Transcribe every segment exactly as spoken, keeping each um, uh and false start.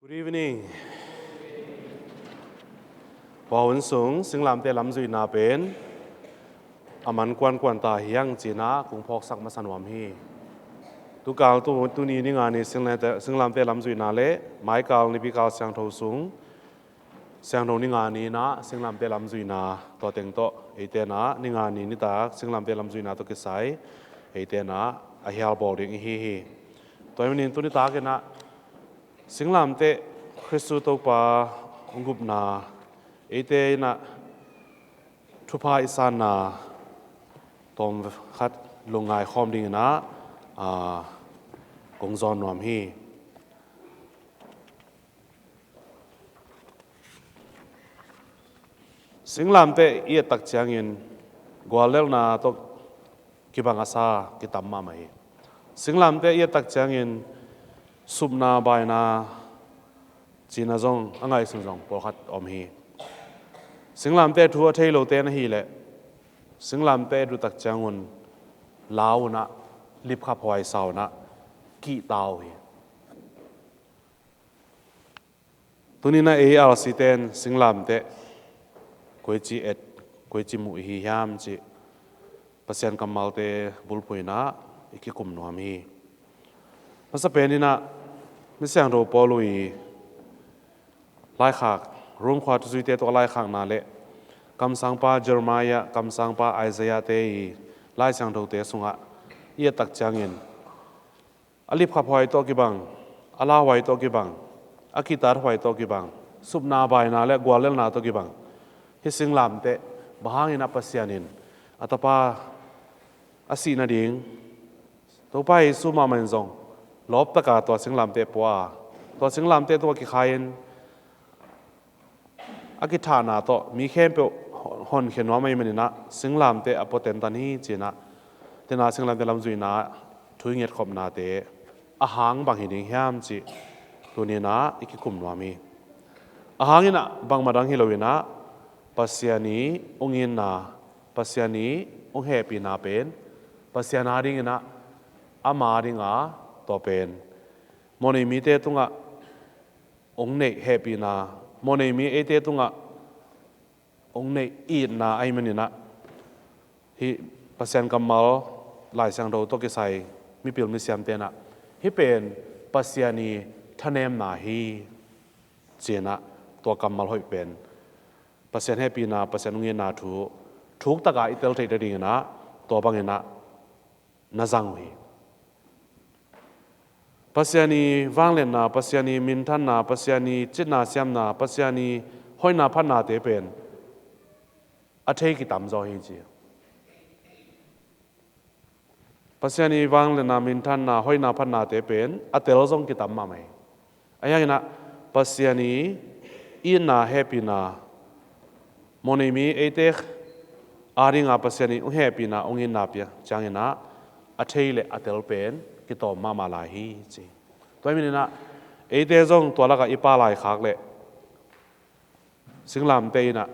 Good evening. Pawlin sung singlamteh lamzuihna pen a man kuankuan ta hiang cinah kong phawksak masa nuam hi. Tukal tu, tuni ni nga ni singlamteh, singlamteh lamzuihna le maikal nipikal siangtho sung siangtho ni nga ni inah singlamteh lamzuihna tua teng tawh eite inah ni nga ni nitak singlamteh lamzuihna tawh kisai eite inah a hial bawl ding ihi hi. Tua hi manin tuni tak inah singlamteh Khristu Topa hong gupna eite inah thupha i sanna tawm khat lungngai khawm ding inah, aa, kong zawn nuam hi. Singlamteh i et tak ciangin guallelhna tawh kibang a sa kitam mahmah hi. Singlamteh i et tak ciangin supna baina cina zong a ngaihsun zong pawlkhat om hi. Singlamteh thu a thei lote na hi leh singlamteh et uh tak ciangun lau unah lipkhaphuai sa unah kihta uh hi. Tuninah ei R C ten singlamteh koici et, koici muh ihi hiam cih Pasian kammalte bulphuh inah i kikum nuam hi. Masa peninah misiangtho Paul uh i laikhak, Rom khua thuzuite tawh laikhakna le kamsangpa Jeremiah, kamsangpa Isaiah te i laisiangthote sungah i et tak ciangin a lipkhaphuai tawh kibang, a lauhuai tawh kibang, a kihtathuai tawh kibang, supna baina le guallelhna tawh kibang hih singlamteh bang hangin a Pasian in a Tapa a sih nading Topa Jesu mahmah in zong lawptaka tua singlamteh pua a, tua singlamteh tungah kikhai-in a kithahna tawh mi khempeuh honkhia nuam ahih maninah singlamteh a pua tentan hi cinah, tena singlamteh lamzuihna thu i ngetkhopnate a hang bang hi ding hiam cih tuninah i kikum nuam hi. A hanginah bangmah dang hi loinah Pasian i hong itna, Pasian i hong hehpihna pen Pasian a dinginah ama dinga tua pen mawhnei mite tungah hong neih hehpihna, mawhnei mi eite tungah hong neih itna ahih maninah hih Pasian kammal laisiangtho tawh kisai mipil misiam tenah hih pen Pasian i thanemna hi cinah tua kammal hoih pen Pasian hehpihna, Pasian hong itna thu thuktaka i tel theih nadinginah tua banginah na zang uh hi. Pasian i vangliatna, Pasian i minthanna, Pasian i citna siamna, Pasian i hoihna phatnate pen a thei kitam zaw hi ci. Pasian i vangliatna, minthanna, hoihna phatnate pen a tel zong kitam mahmah hi. Ahi hanginah Pasian i itna hehpihna, mawhnei mi eite a dinga Pasian i hong hehpihna, hong itna pia cianginah a thei le a tel pen kitawm mahmah lai hi ci. Tua hi maninah eite zong tua lakah i pa laikhak leh singlamteh inah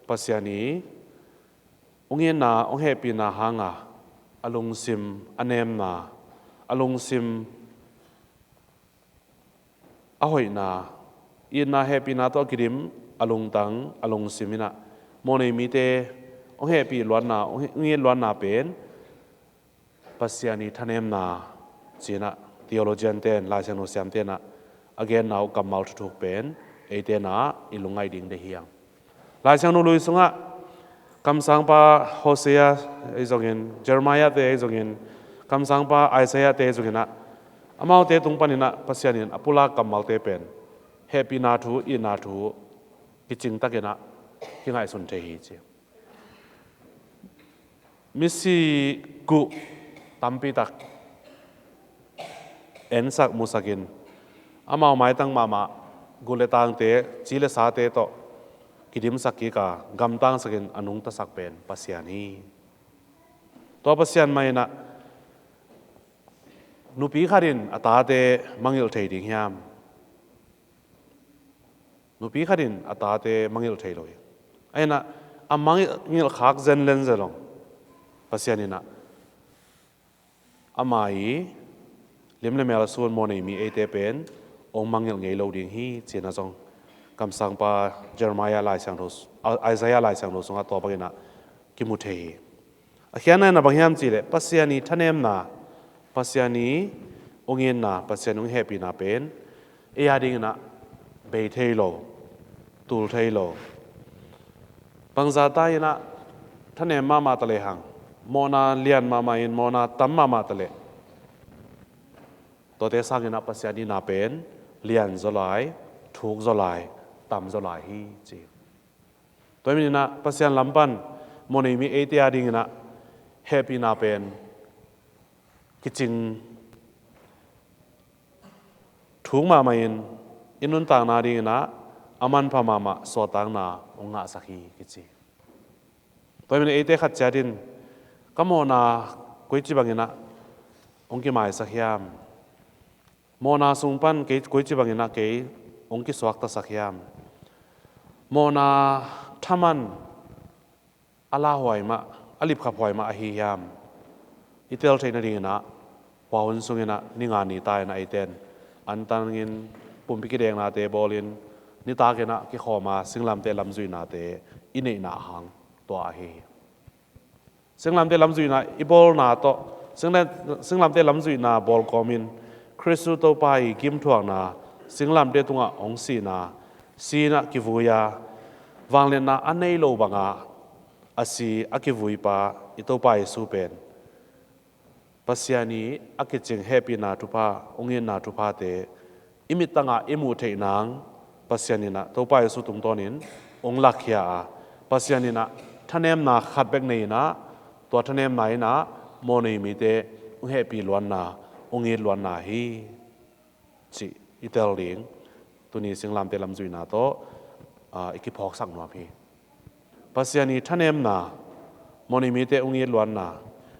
Pasian i hong itna, hong hehpihna hanga a lungsim a nemna, a lungsim a hoihna, itna hehpihna tawh a kidim a lungtang, a lungsim inah mawhnei mite hong hehpih luatna, hong it luatna pen Pasian i thanemna cinah theologian ten, laisiangtho siam tenah a genna uh kammal thuthuk pen eite inah i lungngaih ding deih hiang. Laisiangtho lui sungah kamsangpa Hosea ahi zongin, Jeremiah te ahi zongin, kamsangpa Isaiah te ahi zonginah amaute tung paninah Pasian in a pulak kammalte pen hehpihna thu, itna thu kicingtakinah kingaihsun thei hi ci. Misi guh tampitak ensak musakin amau maitang mahmah guh le tangte, ci le sate tawh kidimsak kika gamtangsakin a nungtasak pen Pasian hi. Tua Pasian mah inah nupi khat in a tate mangilh thei ding hiam? Nupi khat in a tate mangilh thei lo hi. Ahi inah a mangilh khak zenlen zelong Pasian inah ama i lim le mel sun mawhnei mi eite pen hong mangngilh ngei lo ding hi, ci-in ah zong kamsangpa Jeremiah Lai Siangtho, Isaiah Lai Siangtho sungah tua bangin ah kimu thei hi. A khiatna in ah bang hiam cih leh Pasian ii thanemna, Pasian ii hong itna, Pasian ii hong hehpihna pen ei a dingin ah bei thei lo, tul thei lo. Bangzah ta in ah thanem mahmah ta lehang, mawhna lian mahmah in, mawhna tam mahmah ta leh, tuate sangin ah Pasian itna pen lian zaw lai, thuk zaw lai, tam zaw lai hi, ci. Tua ahih manin ah Pasian lam pan mawhnei mi eite a dingin ah hehpihna pen kicing thuk mahmah in, i nuntakna dingin ah a manpha mahmah suahtakna hong ngahsak hi, kici. Tua ahih manin eite khat ciat in ka mawhna koici bangin ah hong kimaisak hiam? Mawhna sung pan kei koici bangin ah kei hong kisuaktasak hiam? Mawhna thaman a lauhuai mah, a lipkhaphuai mah ahi hiam? I tel theih nadingin ah hua hun sungin ah ni nga ni ta in ah eite in antangin pumpi kideknate bawlin, nitakin ah kikhawm a singlamteh lamzuihnate i neihna hang tua ahi hi. Singlamteh lamzuihna i bawlna tawh, singla-, singlamteh lamzuihna bawl kawmin Khristu Topa ii gimthuakna, singlamteh tungah hong sihna, si-in ah kivui a, vangliatna a nei lo banga a si a kivuipa i Topa Jesu pen Pasian ii a kicing hehpihna thupha, hong itna thuphate i mittangah i muh theih nang Pasian in ah Topa Jesu tungtawnin hong lakkhia a, Pasian in ah thanemna khat bek nei in ah, tua thanemna in ah mawhnei mite hong hehpih luanna, hong it luanna hi, cih i tel ding tuni singlamteh lamzuihna tawh, aa, i kiphawksak nuam hi. Pasian ii thanemna, mawhnei mite hong it luanna,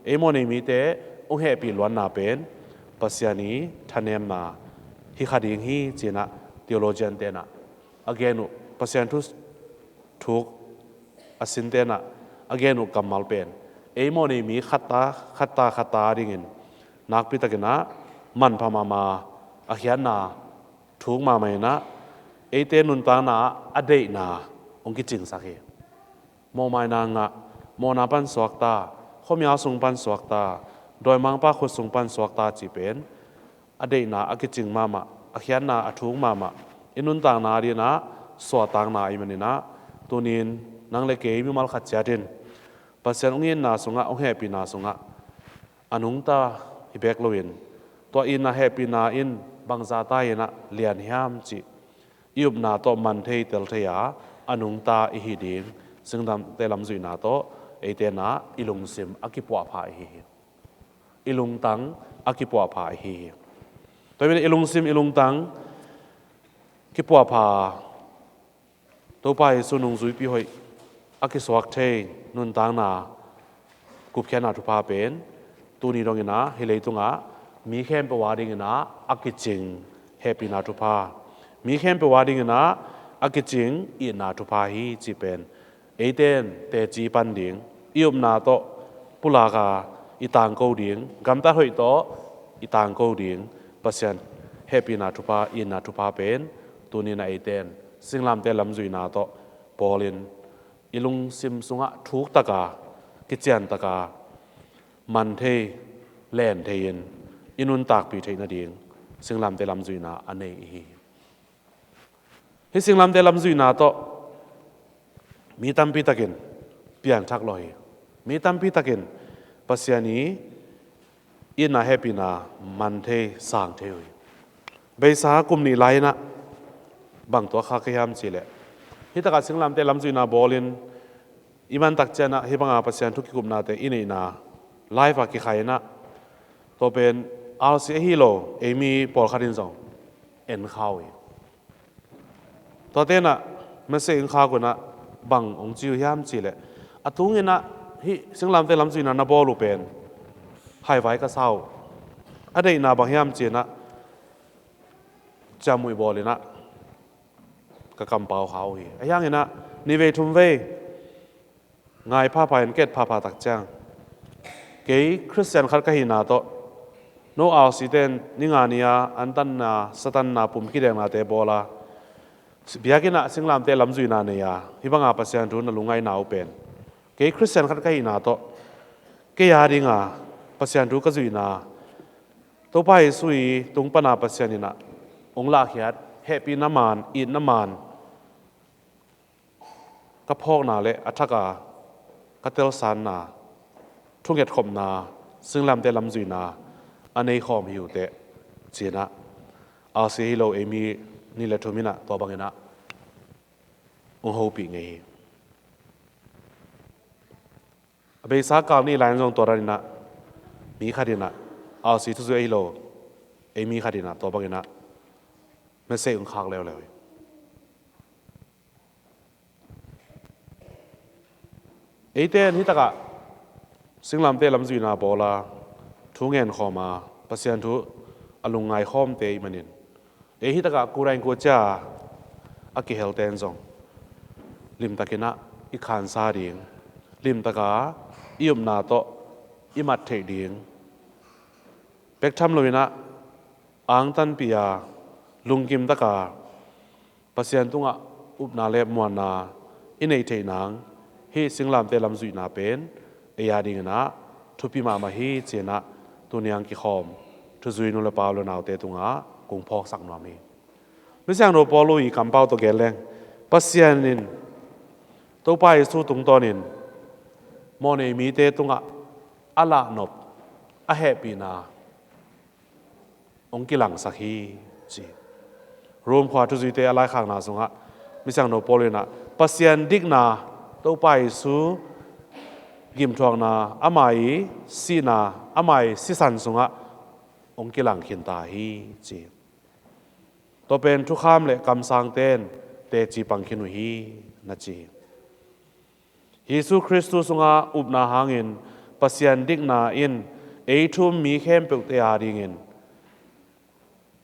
ei mawhnei mite hong hehpih luanna pen Pasian ii thanemna hi kha ding hi, ci-in ah theologian-te in ah a gen uh, Pasian thu thuk a sinte in ah a gen uh kammal pen ei mawhnei mi khatta, khatta, khatta dingin nakpitakin ah manpha mahmah, a khiatna thuk mahmah in ah eite nuntakna ah a deihna hong kicingsak hi. Mawhmaina ngah, mawhna pan suakta, khuamial sung pan suakta, dawimangpa khut sung pan suakta cih pen a deihna a kicing mahmah, a khiatna a thuk mahmah, i nuntakna dingin ah suahtakna ahih manin ah, tuni-in nang le kei mimal khat ciat in Pasian hong itna sungah, hong hehpihna sungah a nungta hi bek loin, tua itna hehpihna in bangzah ta in ah lian hiam cih i upna tawh man thei, tel thei a, a nungta i hih ding singlamteh lamzuihna tawh eite in ah i lungsim a kipuahpha i hi hi. I lungtang a kipuahpha i hi hi. Tua ahih manin i lungsim, i lungtang kipuahpha, Topa Jesu nungzuipi hoih a kisuak thei nuntakna, gupkhiatna thupha pen tuni dongin ah hih leitungah mi khempeuh a dingin ah a kicing hehpihna thupha, mi khempeuh a dingin ah a kicing itna thupha hi, cih pen eite in teci pan ding, i upna tawh pulak a i tangko ding, gamtat hoih tawh i tangko ding Pasian hehpihna thupha, itna thupha pen tuni-in ah eite in singlamteh lamzuihna tawh bawlin, i lungsim sungah thuk taka, kician taka, man thei, len thei-in i nuntakpih theih nading singlamteh lamzuihna a nei i hi hi. Hih singlamteh lamzuihna tawh mi tampi takin piangthak lawh hi. Mi tampi takin Pasian ii itna hehpihna man thei, sang thei uh hi. Beisa kum nih lai-in ah bang tuak kha ka hiam cih leh, hih takah singlamteh lamzuihna bawlin i man tak ciangin ah hih banga Pasian thu kikupnate i neihna live ah kikhai in ah, tua pen R C ahi lo ei mi pawlkhat in zong en kha uh hi. Tuate in ah message hong khak un ah bang hong ci uh hiam cih leh, a tungin ah hih singlamteh lamzuihna na bawl uh pen haivai ka sa uh. A deihna bang hiam ci-in ah ciamnuih bawlin ah ka kampau kha uh hi. Ahi hangin ah nihvei thumvei ngai phapha in ka et phapha tak ciang, kei Khristian khat ka hihna tawh No R C ten ni nga ni-a antanna, satanna, pum kideknate bawl a, biakinn ah singlamteh lamzuihna nei a, hih banga Pasian thu na lungngaihna uh pen kei Khristian khat ka hihna tawh kei a dinga Pasian thu ka zuihna, Topa Jesu i tung pana Pasian in ah hong lahkhiat hehpihna man, itna man, ka phawkna le a thaka ka telsanna, thungetkhopna, singlamteh lamzuihna a nei khawm hi uh teh, ci-in ah R C hi lo ei mi nih le thum in ah tua bangin ah hong hopih ngei hi. A beisa kal nih lai-in zong tua dan in ah mi khat in ah, R C thuzui ahi lo ei mi khat in ah tua bangin ah message hong khak leuleu hi. Eite in hih takah singlamteh lamzuihna bawl a, thu ngen khawm a, Pasian thu a lungngai khawmte i hih manin, ei hih takah kurain kuacia a kihelte in zong limtakin ah i khansa ding, limtaka i upna tawh i mat theih ding, bek tham loin ah angtanpih a, lungkim taka Pasian tungah upna le muanna i neih theih nang, hih singlamteh lamzuihna pen ei a dingin ah thupi mahmah hi, ci-in ah tuni-a kikhawm thuzui nu le pa u le naute tungah kong phawksak nuam hi. Misiangtho Paul i kampau tawh gen leng, Pasian in Topa Jesu tungtawnin mawhnei mite tungah a lahnop, a hehpihna hong kilangsak hi, ci. Rom khua thuzuite a laikhakna sungah Misiangtho Paul in ah Pasian dikna, Topa Jesu gimthuakna, ama i sihna, ama i sisan sungah hong kilang khinta hi, ci. Tua pen thukham le kamsangte in teci pang khin uh hi, na ci hi. Jesu Khristu sunga upna hangin Pasian dikna in ei thu-um mi khempeuhte a dingin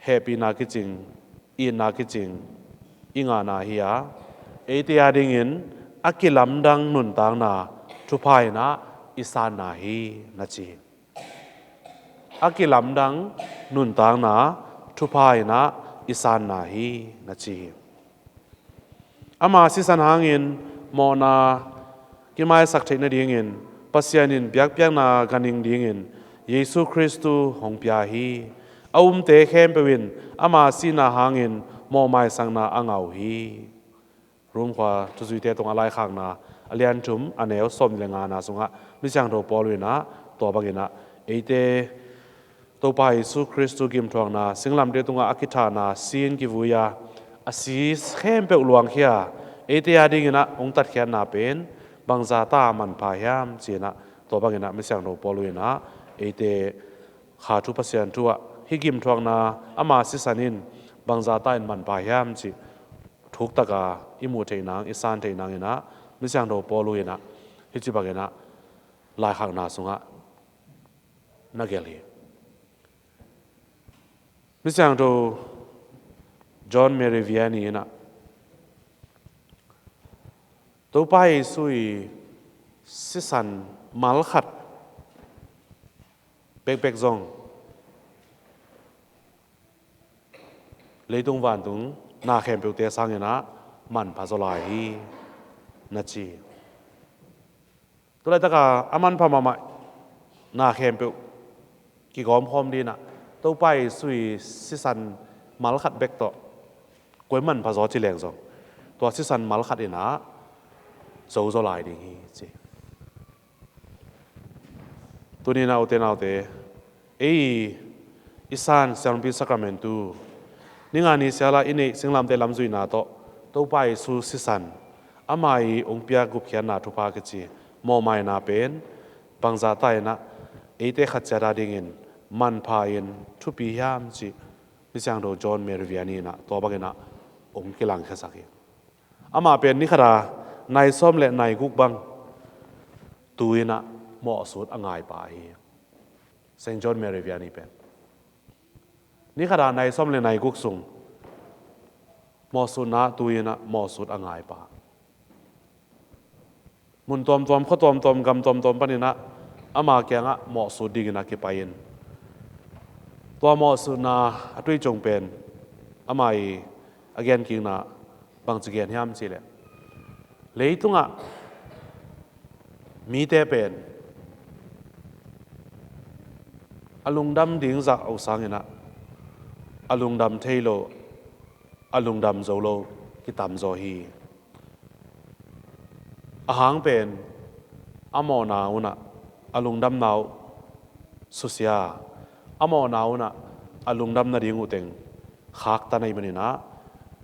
hehpihna kicing, itna kicing i ngahna hi a, eite a dingin a kilamdang nuntakna thupha in ah i sanna hi, na ci hi. A kilamdang nuntakna thupha in ah i sanna hi, na ci hi. Ama sisan hangin mawhna kimaisak theih nadingin Pasian in biakpiakna ganhing dingin Jesu Khristu hong pia hi. A umte khempeuh in ama sihna hangin mawhmaisakna a ngah uh hi. Rom khua thuzuite tungah laikhakna a lian thum, a neu sawm le ngana sungah Misiangtho Paul in ah tua bangin ah eite Topa Jesu Khristu gimthuakna, singlamteh tungah a kithahna, si-in kivui a, a si khempeuh luangkhia, eite a dingin ah hong tatkhiatna pen bangzahta manpha hiam, ci-in ah tua bangin ah Misiangtho Paul in ah eite kha thu, Pasian thu ah hih gimthuakna, ama sisan in bangzahta in manpha hiam cih thuktaka i muh theih nang, i san theih nangin ah Misiangtho Paul in ah hih ci bangin ah laikhakna sungah na gelh hi. Misiangtho John Mary Vianney in ah Topa Jesu i sisan malkhat bekbek zong leitung vantung na khempeuhte sangin ah manpha zaw lai hi, na ci hi. Tulaitaka a manpha mahmah na khempeuh kigawm khawm dingin ah Topa Jesu i sisan malkhat bek tawh koi manpha zaw ci leng zong tua sisan malkhat in ah zo zaw lai ding hi, ci. Tuni-in ah ute naute, ei i san siangpi sakramentu, ni nga ni siala i neih singlamteh lamzuihna tawh Topa Jesu sisan, ama i hong piak gupkhiatna thupha kici mawhmaina pen bangzahta in ah eite khat ciat a dingin manpha in thupi hiam cih Misiangtho John Mary Vianney in ah tua bangin ah hong kilangkhiasak hi. Amah pen ni khata nai sawm le nai guk bang tu-in ah mawhsut a ngaipa hi. Saint John Mary Vianney pen ni khata nai sawm le nai guk sung mawhsutna tu-in ah mawhsut a ngaipa. Mun tuamtuam, khua tuamtuam, gam tuamtuam panin ah ama kiangah mawhsut dingin a kipai-in Tua mawhsutna a tuicung pen ama i a genkikna bangci gen hiam cihleh, leitungah mite pen a lungdam ding zah uh sanginah a lungdam thei lo, a lungdam zo lo kitamzaw hi. A hang pen a mawhna unah a lungdamna uh susia, a mawhna unah a lungdam nading uh teng khaktan ahih maninah,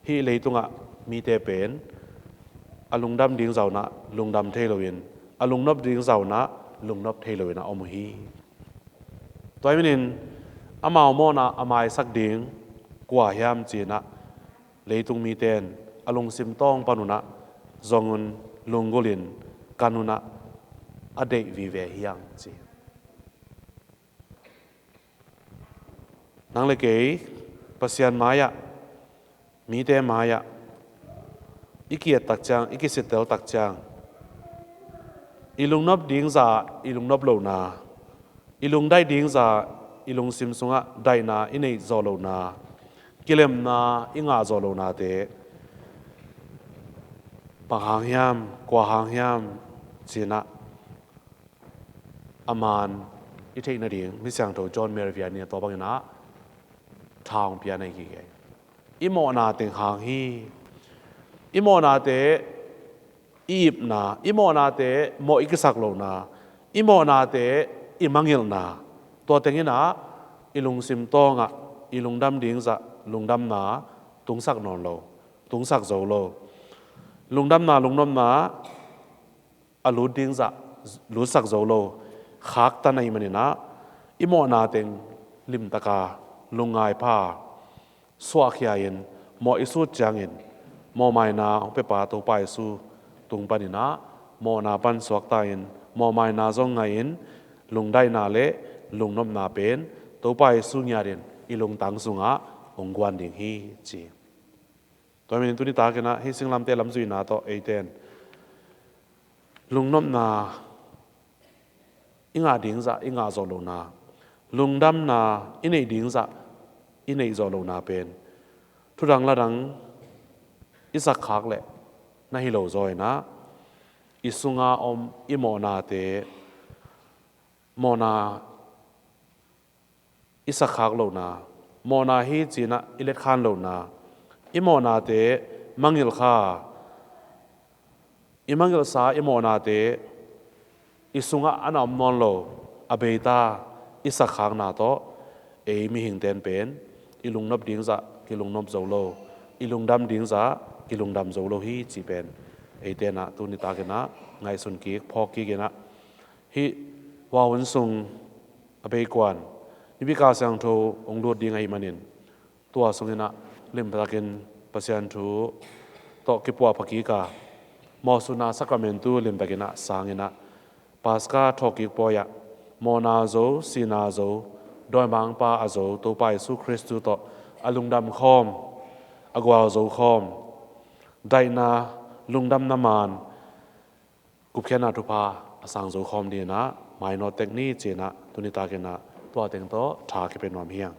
hih leitungah mite pen a lungdam ding zah unah lungdam thei loin, a lungnop ding zah unah lungnop thei loinah om uh hi. Tua ahih manin amau mawhna a maisak ding kua hiam cinah, leitung mite in a lungsim tawng pan unah zong un, lunggulhin, kan unah a deih vive hi hang ci. Nang le kei Pasian mai-ah, mite mai-ah i ki-et tak ciang, i kisittel tak ciang, i lungnop ding zah i lungnop lohna, i lungdaih ding zah i lungsim sungah daihna i neih zawh lohna, kilemna i ngah zawh lohnate bang hang hiam, kua hang hiam cinah a man i theih nading Misiangtho John Mary Vianney in tua banginah tha hong pia na hi kei. I mawhna teng hang hi. I mawhnate i ipna, i mawhnate mawh i kisak lohna, i mawhnate i mangilhna, tua tenginah i lungsim tawngah i lungdam ding zah lungdamna tungsak nawn lo, tungsak zo lo. Lungdamna, lungnopna a lut ding zah lutsak zo lo, khaktan ahih maninah i mawhna teng limtaka, lungngaipha, suahkhia-in, mawh i sut ciangin mawhmaina hong piapa Topa Jesu tung paninah mawhna pan suakta-in, mawhmaina zong ngah-in, lungdaihna le lungnopna pen Topa Jesu ngiatin i lungtang sungah hong guan ding hi ci. Tua ahih manin tuni takinah hih singlamteh lam zuihna tawh eite in lungnopna i ngah ding zah i ngah zawh lohna, lungdamna i neih ding zah i neih zawh lohna pen thudang ladang i sakkhak leh na hi lo zaw inah, i sunga om i mawhnate, mawhna i sakkhak lohna, mawhna hi cinah i letkhan lohna, i mawhnate mangilh kha, i mangilhsa i mawhnate i sungah a na om nawn lo, a beita i sakkhakna tawh ei mihingte in pen i lungnop ding zah kilungnop zo lo, i lungdam ding zah kilungdam zo lo hi cih pen eite inah tuni takinah ngaihsun kik, phawk kik inah, hih hua hun sung a beikuan Nipi Kal Siangtho hong lut ding ahih manin, tua sunginah limtakin Pasian thu tawh kipuahpha kik a, mawhsutna sakramentu limtakinah sanginah, Paska thawhkik pawi-ah mawhna zo, sihna zo, dawimangpa a zo Topa Jesu Khristu tawh a lungdam khawm, a gualzo khawm, daihna, lungdamna man, gupkhiatna thupha a sang zo khawm dinginah mainawt tek ni cinah tuni takinah tua teng tawh tha kipia nuam hi hang.